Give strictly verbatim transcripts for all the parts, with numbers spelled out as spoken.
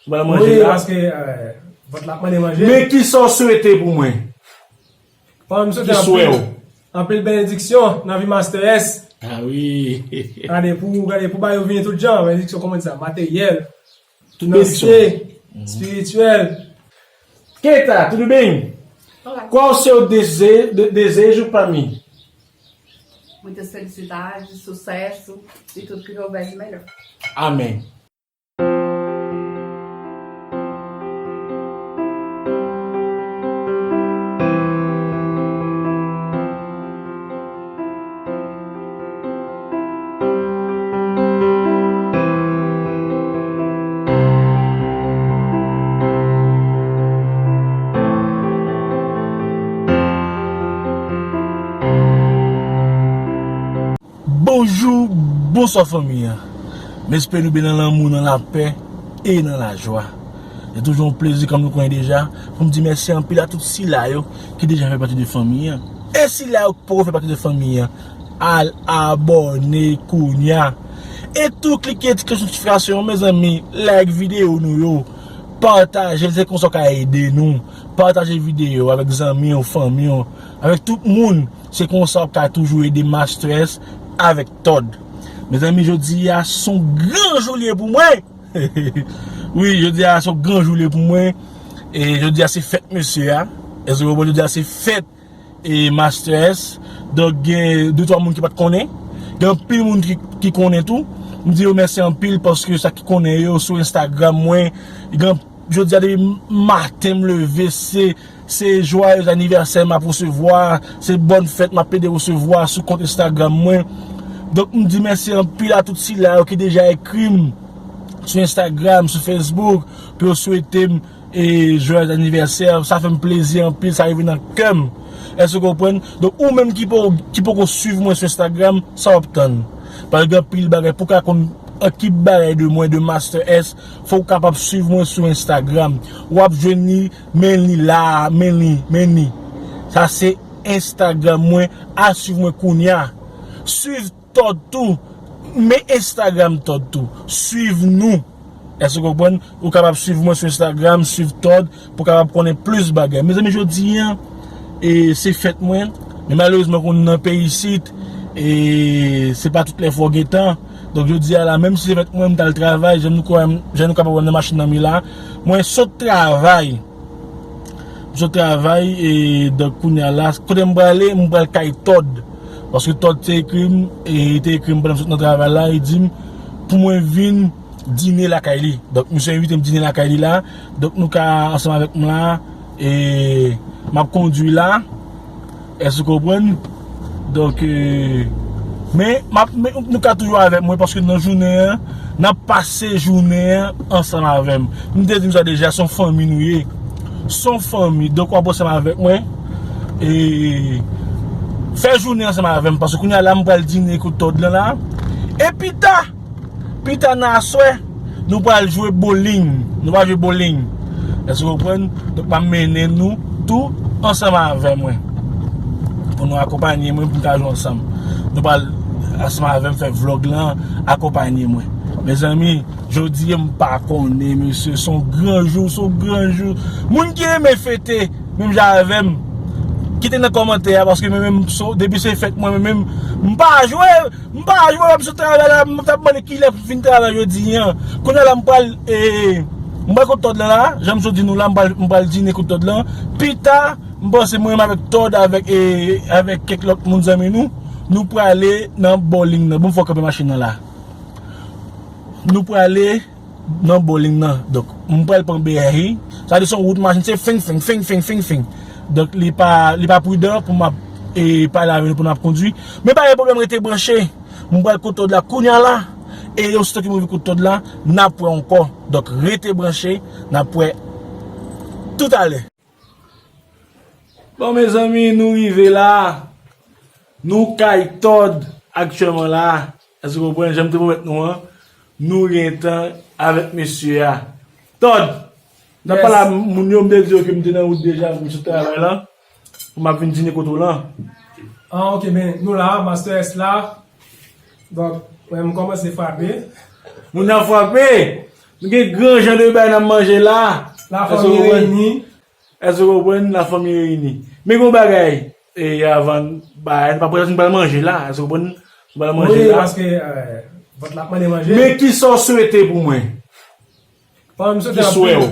Ou pral manje la? Wi, paske, euh, vant la ap mande manje. Men kisa w swete pou mwen? Bon, m swete anpil, anpil benediksyon nan vi Master S. Ah wi. Gade pou, gade pou bagay yo vini tout jan, benediksyon kòman di sa, materyèl, finansye, espirityèl. Keta, tudo bem? Olá. Qual o seu dese-, de-, desejo para mim? Muitas felicidades, sucesso e tudo que houver de melhor. Amém. Bonjou, bonswa fanmi an. M espere nou byen nan lanmou, nan lapè e nan lajwa. Se toujou yon plezi, kòm nou konnen deja, pou m di mèsi anpil a tout sila yo ki deja fè pati de fanmi an. E sila yo ki poko fè pati de fanmi an, al abòne kounya. E tou klike ti kloch notifikasyon an, mezanmi, like videyo nou yo, pataje l, se konsa w ka ede nou. Pataje videyo avèk zanmi w, fanmi w, avèk tout moun. Se konsa w ka toujou ede Master S avèk Todd. Mezanmi, jodi a se yon gran jou li ye pou mwen. Wi, jodi a se yon gran jou li ye pou mwen. E jodi a se fèt mesye a. Èske w konprann? Jodi a se fèt e Master S. Donk, gen de twa moun ki pa t konnen. Gen anpil moun ki, ki konnen tou. M di yo mèsi anpil paske sa ki konnen yo sou Instagram mwen. Gen, jodi a depi maten m leve, se, se joyeux anniversaire m ap resevwa, se bòn fèt m ap plede resevwa sou kont Instagram mwen. Donk, m di mèsi anpil a tout sila yo ki deja ekri m sou Instagram, sou Facebook, pou yo swete m e joyeux anniversaire, sa fè m plezi anpil, sa rive nan kè m. Èske w konprann? Donk, ou menm ki po-, ki poko swiv mwen sou Instagram, sa w ap tann? Paske gen anpil bagay, pou w ka konn anpil bagay de mwen, de Master S, fò w kapab swiv mwen sou Instagram. W ap jwenn li, men li la, men li, men li. Sa se Instagram mwen, al swiv mwen kounya. Swiv Todd tou. Men Instagram Todd tou. Swiv nou. Èske w konprann? Ou kapab swiv mwen sou Instagram, swiv Todd, pou w kapab konnen plis bagay. Mezanmi, jodi a, e, se fèt mwen. Men malerezman, kounye a nan peyi isit, e, se pa tout lè fò gen tan. Donk, jodi a la, menm si se fèt mwen, m t al travay, jan nou, jan nou kapab wè nan machin nan m ye la. Mwen sot travay. M sot travay, e, donk, kounye a la, kote m prale, m pral kay Todd. Paske Todd te ekri m, e, li te ekri m pandan m sot nan travay la, li di m pou mwen vin dine lakay li. Donk, misye envite m dine lakay li la. Donk, nou ka ansanm avèk m la, e, m ap kondui la. Èske w konprann? Donk, e, men, m ap, men nou ka toujou avèk mwen paske nan jounen an, n ap pase jounen an ansanm avè m. M te di nou sa deja, se yon fanmi nou ye. Se yon fanmi, donk w ap ansanm avèk mwen. E fè jounen ansanm avè m, paske kounye a la, m pral dine kout Todd lan la. E pita, Pita nan aswè, nou pral jwe bowling. Nou pral jwe bowling. Èske w konprann? Donk, m ap mennen nou tou ansanm avè mwen. Pou nou akonpanye mwen, pou n ka jwe ansanm. Nou pral ansanm avè m fè vlòg lan, akonpanye mwen. Mezanmi, jodi a m pa konnen, mesye, se yon gran jou, se yon gran jou. Moun ki renmen fete, menm jan avè m, kite nan kòmantè a, paske mwen menm, so, depi se fèt mwen, mwen menm, m pa jwe. M pa jwe, m sot travay la, m t ap mande kilè pou fin travay jodi a. Kounye a la, m pral, e, m pral kot Todd lan la, jan m sot di nou la, m pral, m pral dine kot Todd lan. Pita, m panse mwen menm avèk Todd, avèk, e, avèk kèk lòt moun zanmi nou, nou prale nan bowling nan. Bon, m fè w kanpe machin nan la. Nou prale nan bowling nan. Donk, m pral pran B R I. Sa di se yon wout machin, se fing, fing, fing, fing, fing, fing. Donk, li pa, li pa pridan pou m ap, e, pale avè nou pou n ap kondui. Men pa gen pwoblèm, rete branche. M pral kot Todd la kounye a la. E osito ke m rive kot Todd la, n ap wè ankò. Donk, rete branche, n ap wè toutalè. Bon, mezanmi, nou rive la. Nou kay Todd aktyèlman la. Èske w konprann? Jan m te pwomèt nou an, nou gentan avèk mesye a. Todd, n ap pale a moun yo, m te di yo ke m te nan wout deja, m sot travay la. Pou m ap vin dine kote w lan. Ah, ok, ben, nou la, Master S la. Donk, mwen, m kòmanse frape. Moun nan frape! Nou gen gran jan de bagay n ap manje la. Èske w konprann? Èske w konprann? Lafanmi reyini. Men gen yon bagay, e, avan, ba, nou pa prèske nou pral manje la. Èske w konprann? Nou pral manje la. Wi, paske, e, vant la ap mande manje. Men kisa w swete pou mwen? Bon, m swete anpil,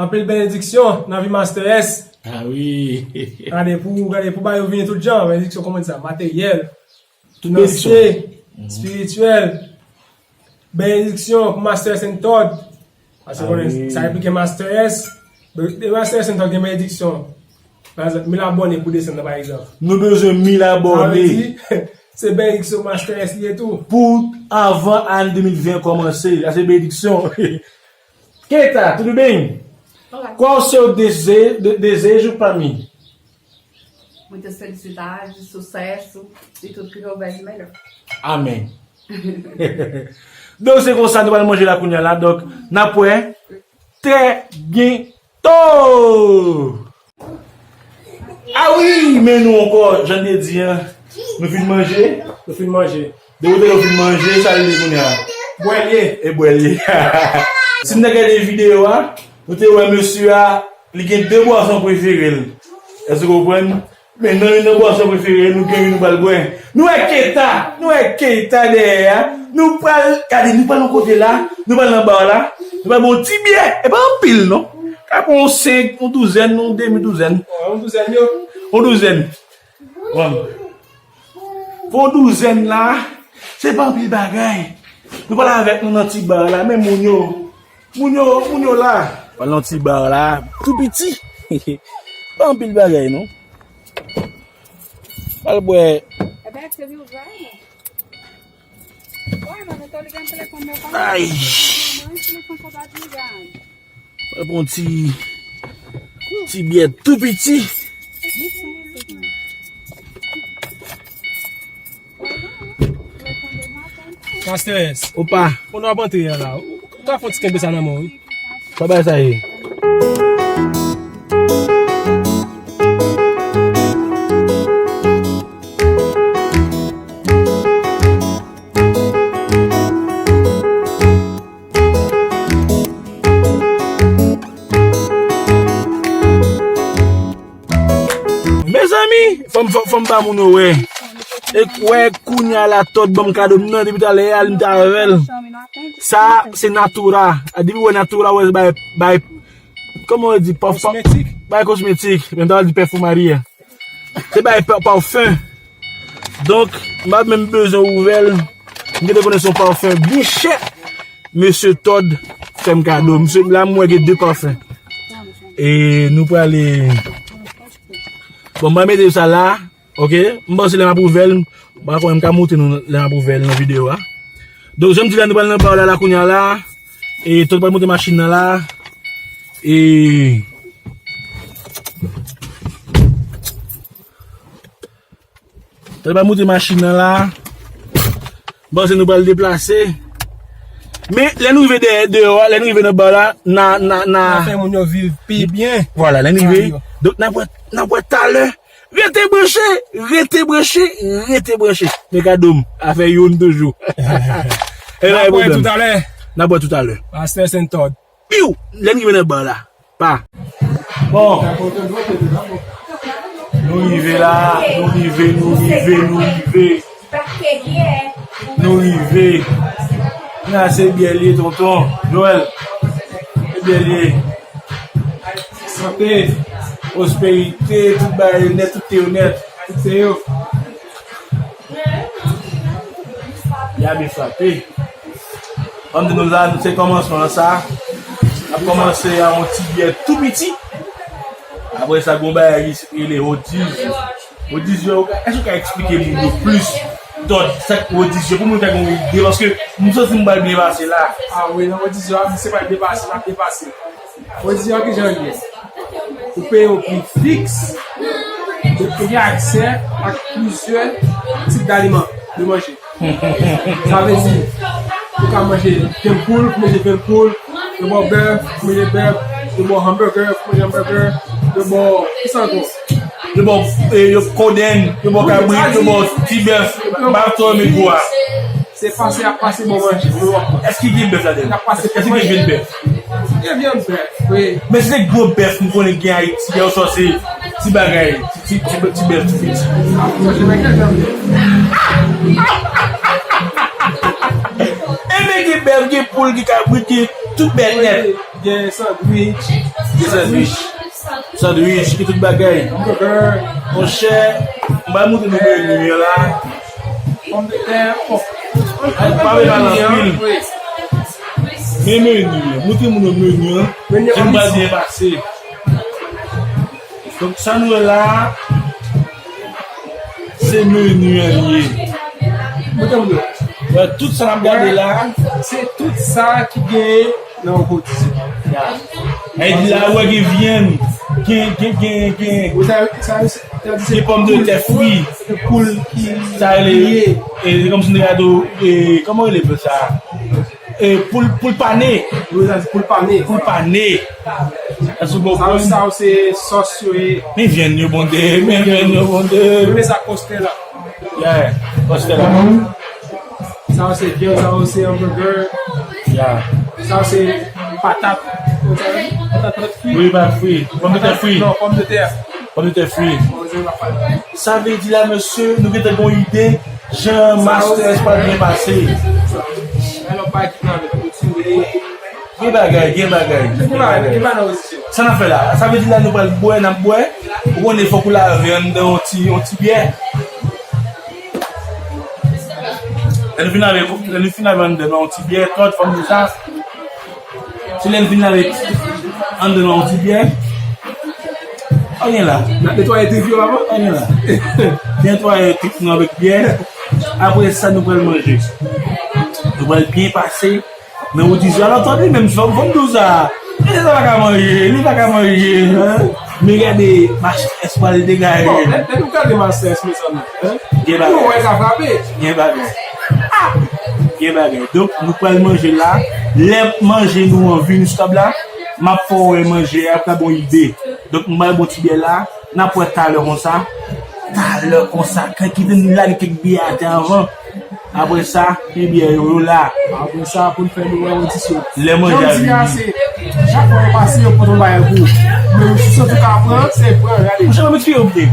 anpil benediksyon nan vi Master S. Ah wi. Gade pou, gade pou ba yo vini tout jan, benediksyon kòman di sa, materyèl, finansye, espirityèl. Benediksyon pou Master S and Todd. Paske konnen sa replike Master S. Donk, de Master S and Todd gen benediksyon. Pa egzanp, mil abòne pou desann nan, pa egzanp. Nou bezwen mil abòne. Sa vle di, se benediksyon Master S li ye tou. Pou avan ane de mil ven kòmanse, sa se benediksyon. Keita, tudo bem? Olá. Qual o seu dese-, de-, desejo para mim? Muitas felicidades, sucesso e tudo que houver de melhor. Amém. Donk, se konsa nou pral manje la kounye a la. Donk, n ap wè trè byento. Ah wi, men nou ankò, jan m te di an, nou fin manje. Nou fin manje. Depi w te fin manje, sa l ye kounye a? Bwè l ye. E bwè l ye. Si n te gade videyo a, nou te wè mesye a, li gen de bwason prefere l. Èske w konprann? Men nan youn nan bwason prefere nou gen, nou pral bwè. Nou wè Keita, nou wè Keita dèyè a. Nou pral, gade, nou pral yon kote la, nou pral nan bar la, nou pral bwè yon ti byè. E pa anpil, non. Ka pran yon senk, yon douzèn, yon demi douzèn. Yon douzèn yo. Yon douzèn. Bon. Pou yon douzèn la, se pa anpil bagay. Nou pral avèk nou nan ti bar la, men moun yo, moun yo, moun yo la. Pral nan ti bar la, tou piti. Pa anpil bagay, non. Pral bwè. Ay. Mwen pran ti, ti byè tou piti. Master S. Opa. Kounye w ap antre a la. Ou ka fè yon ti kenbe sa nan men w, wi. Sa bay sa ye? Mezanmi, fò m, fò, fò m ba moun yo wè. E wè kounye a la Todd ban m kado m nan depi talè a, m te avè l. Sa, se Natura. A, depi w wè Natura, w wè se bay, bay, kòman yo di, paf, paf, kosmetik. Bay kosmetik. Men ta di pèfimari a. Se bay pa-, pafen. Donk, m pa menm bezwen ouvè l. M gentan konnen se yon pafen byen chè. Mesye Todd fè m kado. Mesye, la, m wè gen de pafen. E nou prale. Bon, m pa mete sa la. Ok? M panse lè m ap ouvè l, m pa konnen m ka montre nou lè m ap ouvè l nan videyo a. Donk, jan m di la, nou pral nan bar la, la kounye a la. E Todd pral monte machin nan la. E Tande pa moute machin nan la. M panse nou pral deplase. Men, lè nou rive dèyè, deyò a, lè nou rive nan bar la, n a, n a, n a. N a fè moun yo viv pi byen. Vwala, lè nou rive. Donk, n ap wè, n ap wè talè. Rete branche, rete branche, rete branche. Men kado m, afè youn toujou. E pa gen pwoblèm. N ap wè toutalè. N ap wè toutalè. Pastè Sentòd. Piw! Lè n rive nan bar la. Pa. Bon. Nou rive la, nou rive, nou rive, nou rive. Nou rive. Nan se byè l ye, tonton. Joel. Se byè l ye. Sante, pwosperite, tout bagay yo nèt, tout te yo nèt. Tout se yo. Byen frape. Ban m di nou sa, se kòmansman an sa. N ap kòmanse a yon ti byè tou piti. Apre sa, gon bagay ki rele rodizyo. Rodizyo, èske w ka eksplike moun yo plis? Dòt, sa k rodizyo, pou moun ta gen yon ide, paske m santi m pral byen pase la. A wi, nan rodizyo a, misye pral byen pase, l ap byen pase. Ou di an kijan l ye? Ou peye yon pri fiks, ou gen aksè ak plizyè tip daliman de manje. Sa vle di, ou ka manje venn poul, pou manje venn poul, yo ba w bèf, pou manje bèf, yo ba w hamburger, pou manje hamburger, yo ba w, kisa ankò? Yo ba w, e, yo kodenn, yo ba w kabrit, yo ba w ti bèf, ba w tò men gwo a. Se pase ap pase bon manje. Èske gen bèf ladan? Ap pase bon manje. Èske gen vyann bèf? Gen vyann bèf, wi. Men se gwo bèf m konnen gen Ayiti, yo sòse ti bagay, ti, ti, ti, ti bèf, ti piti. Ap manje men gen vyann bèf. Enben gen bèf, gen poul, gen kabrit, gen tout bèt nèt. Gen sandwich. Gen sandwich. Sandwich, gen tout bagay. Monchè, m pral montre nou meni an la. Pòmdetè, bon. Pa vle pale anpil. Men meni an, montre moun yo meni an. Meni an, jan m pral byen pase. Donk, sa nou wè la a, se meni an li ye. Montre moun yo. Wè, tout sa n ap gade la a, se tout sa ki gen nan yon pwodui. Ya. Sa vle di la, ou wè gen vyann, gen, gen, gen, gen, gen pòmdetè fri, poul ki sa rele, e, se kòmsi m te ka di w, e, kòman rele poul sa? E, poul, poul pane. Poul pane. Poul pane. Èske w konprann? Sa yo, sa yo se sòs yo ye. Men vyann yo bon de, men vyann yo bon de. Men sa kòstè la. Yeah, kòstè la. Sa yo se vyann, sa yo se hamburger. Yeah. Sa yo se patat. Patat, patat fri. Wi, patat fri. Pòmdetè fri. Non, pòmdetè. Pòmdetè fri. Sa vle di la, mesye, nou gentan gen yon ide jan Master S pral byen pase. Gen bagay, gen bagay, gen bagay. Sa n ap fè la? Sa vle di la nou pral bwè, n ap bwè. Ou konnen fòk ou lave anndan yon ti, yon ti byè. Lè nou fin lave, lè nou fin lave anndan nan yon ti byè, tòt fò m di sa. Se lè n fin lave anndan nan yon ti byè. Anyen la. N ap netwaye trik yo avan? Anyen la. Netwaye trik nou avèk byè. Apre sa, nou pral manje. Nou pral byen pase. Men ou di sa, lòt li menm, fò, fò m di w sa. E sa pa ka manje, li pa ka manje, hein? Men gade, Master S pral degare. Bon, lè, lè nou gade Master S, mezanmi, hein? Gen bagay. Ou wè sa frape? Gen bagay. Ah! Gen bagay. Donk, nou pral manje la. Lè manje nou an vini sou tab la, m ap fè w wè manje a, ap ka bon ide. Donk, m pral bon ti byè la. N ap wè talè konsa. Talè konsa. Kan kite n lage kèk byè atè avan. Apre sa, ebyen, yo, yo la. Apre sa, pou n fè nou wè odisyon. Lè manje a vini. Jan m di a, se, chak fwa yo pase, yo pote yon bagay pou ou. Men si w santi w ka pran, se pran, gade. Monchè, ban m eksplike w byen.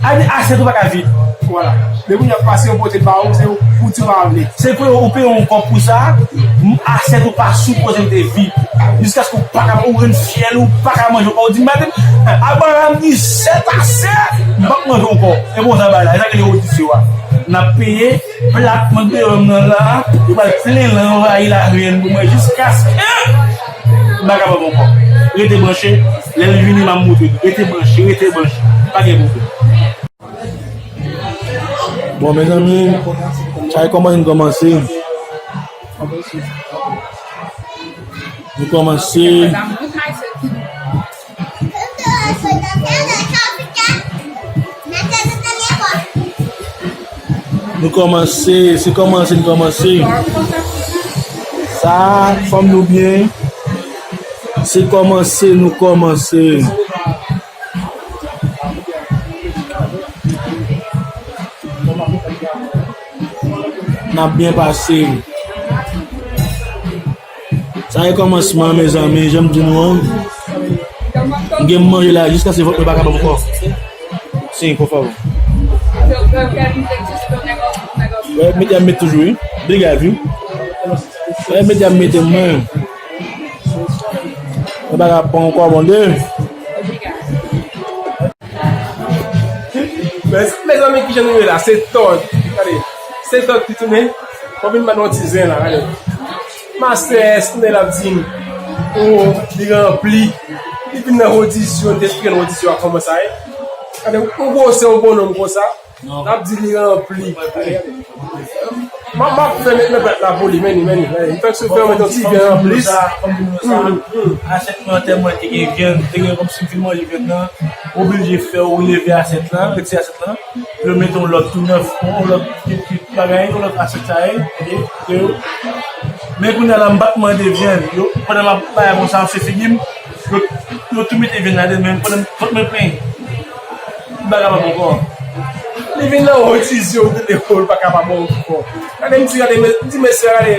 Ane asyèt ou pa ka vid. Vwala. Depi y ap pase, yo pote ba ou, se ou, ou di w pa vle. Se pou ou peye yon kòb pou sa, asyèt ou pa sipoze te vid. Jiskaske ou pa ka, ou rann fyèl, ou pa ka manje ankò. Ou di, "Maten, a, a, a, m di sèt a sèt, m p ap manje ankò." E konsa bagay la, e sa ki rele odisyon a. N ap peye, plat mwen deyò m nan la, yo pral plen l anvayi larenn pou mwen jiskaske m pa kapab ankò. Rete branche, lè l vini, m ap montre nou. Rete branche, rete branche. Pa gen pwoblèm. Bon, mezanmi, chay kòmanse, nou kòmanse. Nou kòmanse. Nou kòmanse, se kòmanse, nou kòmanse. Sa, fanm nou byen. Se kòmanse, nou kòmanse. N ap byen pase. Sa e kòmansman, mezanmi, jan m di nou an. M gen manje la jiskaske vant mwen pa kapab ankò. Sin, por favor. Wè, mete a met toujou, wi. Degaj, wi. Wè, mete a mete mwen. Mwen pa ka pran ankò, bon Dye. Mezanmi, kijan nou ye la? Se Tòg. Gade. Se Tòg ki tounen. Mwen vin ban nou yon ti zen la, gade. Master S tounen l ap di m, o, li ranpli. Li vin nan odisyon, li te esplike nou odisyon a kòman sa ye. Gade, yon gwosè yon bonòm konsa. N ap di li ranpli. M ap, m ap fè met nan plat la pou li, men li, men li, men li. M fèk sou fè met yon ti vyann anplis. Asyèt mwen an tèlman te gen vyann, te gen kòmsi m fin manje vyann nan. Oblije fè w leve asyèt lan, retire asyèt lan. Pou yo mete yon lòt tou nèf, yon lòt ti, ti bagay, yon lòt asyèt sa ye, ok, ok. Men kounye a la, m pa t mande vyann. Yo, pandan m ap bay konsa, se figi m. Yo, yo tou mete vyann ladan, men pandan vant mwen plen. M pa kapab ankò. Li vin nan wotizyon, ou tande, ou pa kapab ankò. Gade, m di, gade, m di, mesye, gade,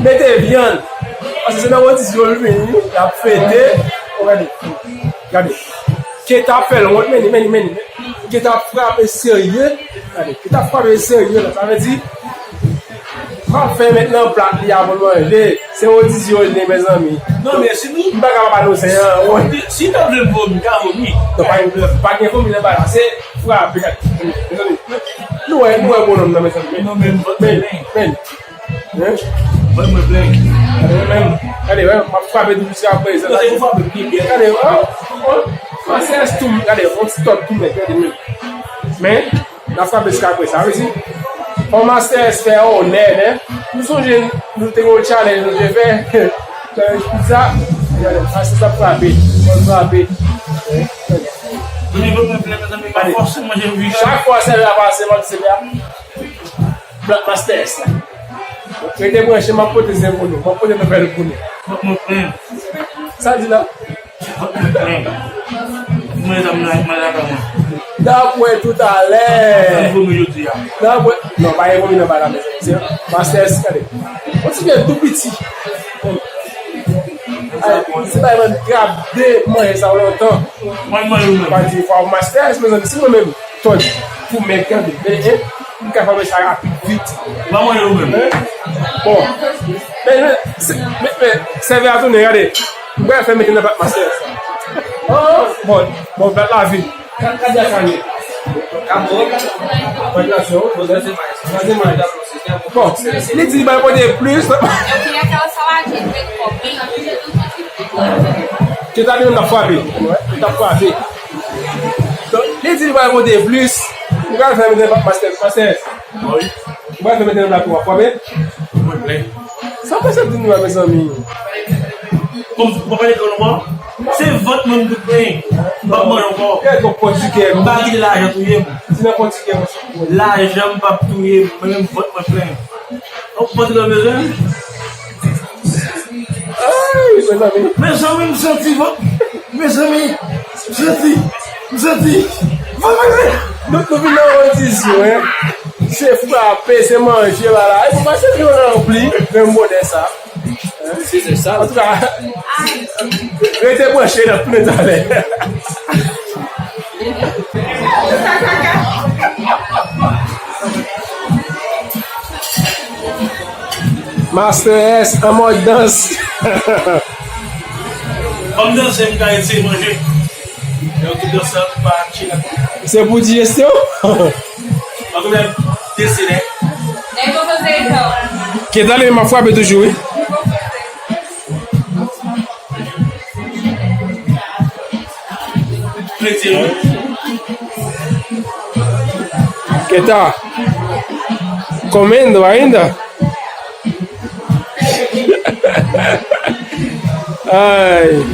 mete vyann. Paske se nan wotizyon li vini, l ap fete. Ou gade, gade. Keta ap fè l wont, men li, men li, men li. Keta ap frape serye. Gade, Keta ap frape serye la. Sa vle di, m ap fè met nan plat li avan l manje. Se wotizyon li ye, mezanmi. Non, men si nou, m pa ka pa nou se an. Si nou vle vomi, ka vomi. Non, pa gen, pa gen vomi nan bagay la. Se frape. Mezanmi, nou wè, nou wè bonòm nan, mezanmi. Non, men, men, men. Hein? Mwen, mwen plen. Gade, men, gade, men, m ap frape tou jiska prezan. Non, se pou frape pi byen. Gade, oh, oh, Master S tou, gade, on stop tou, men, gade, men. Men, N ap frape jiska apre sa, wi, si. Fò Master S fè onè, men. M sonje, nou te gen yon challenge nou te fè. Challenge pizza. Gade, Master S ap frape. Fò l frape. Vini, vini, mwen plen, mezanmi, pa fòse manje pizza. Chak fwa sèvè a pase, m ap di sèvè a, Black Master S la. Rete branche, m ap pote zen pou nou. M ap pote nouvèl pou nou. Mwen plen. Sa di la? Mwen, mwen, mwen, mwen, mwen. N ap wè toutalè. Mwen vomi jodi a. N ap wè. Non, pa gen vomi nan bagay la, mezanmi. Se Master S, gade. On ti byen tou piti. Ay, se pa yon trap de manje sa lontan. Mwen, mwen, mwen. Pa di fwa Master S, mezanmi, si mwen menm. Tòd pou mèg, gade, men, men, m ka fè sa rapid, vit. Ban mwen yo menm. Bon. Men, men, se, men, men, sèvè a tounen, gade. M pral fè mete nan plat Master S. Oh, bon, bon, plat la vin. Ka-, ka di a sa, wi. Bon, li di li bay pote plis. Yo ki lè sa yo sa va di, men kòb. Keta li menm t ap frape. Li t ap frape. Donk, li di li pral pote plis. Li pral fè mete Master, Master. Ou pral fè mete nan plato a, frape. Mwen plen. Sa w panse di nou la, mezanmi? Kòm, ou pa pale kò nou, se vant mwen m tout plen. M p ap manje ankò. Gade yon pòtikè. M pa kite lajan touye m. Di nan pòtikè, mwen. Lajan p ap touye m. Mwen menm vant mwen plen. Yon pòtikè bezwen. Ay, mezanmi. Mezanmi, m santi vant. Mezanmi, m santi, m santi. Vant mwen plen. Nou, nou vin nan kondisyon, hein. Se frape, se manje, la, la. E pou pase, nou ranpli, menm bonè sa. Se, se sa. Antouka, rete branche, n ap tounen talè. Master S an mòd dans. Ban m danse, m ka eseye manje. Lè w tout ansanm, pa atire. Se pou dijesyon? Mwen konn ap desine. Keta li menm ap frape toujou, wi. Keta. Comiendo ainda? Ay.